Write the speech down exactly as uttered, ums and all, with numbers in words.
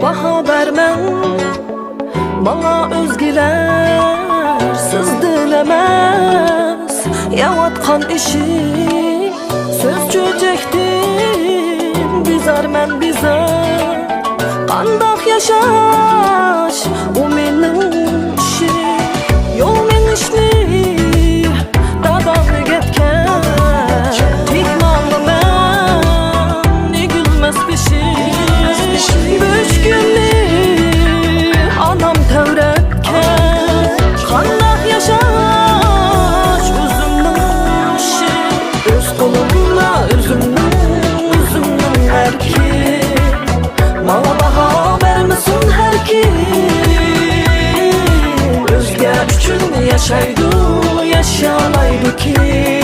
باھا بەرمەڭ ماڭا ئۆزگىلەر، سىز دىل ئەمەس يەۋاتقان ئىشىم. سۆز چۆچەكتىن بىزارمەن بىزار. قانداق ياشاش ئۇ مېنىڭ ئىشىم. يول مېڭىشنى دادام ئۆگەتكەن. تىك ماڭىمەن ئېگىلمەس بېشىم. بۆچكىنى ئانام تەۋرەتكەن. قانداق ياشاش ئۆزۈمنىڭ ئىشى. ئۆز قولۇمدا ئۆزۈمنىڭ، ئۆزۈمنىڭ ئەركى. ماڭا باھا بەرمىسۇن ھەركىم. ئۆزگە ئۈچۈن ياشايدۇ، ياشىيالايدۇ كىم؟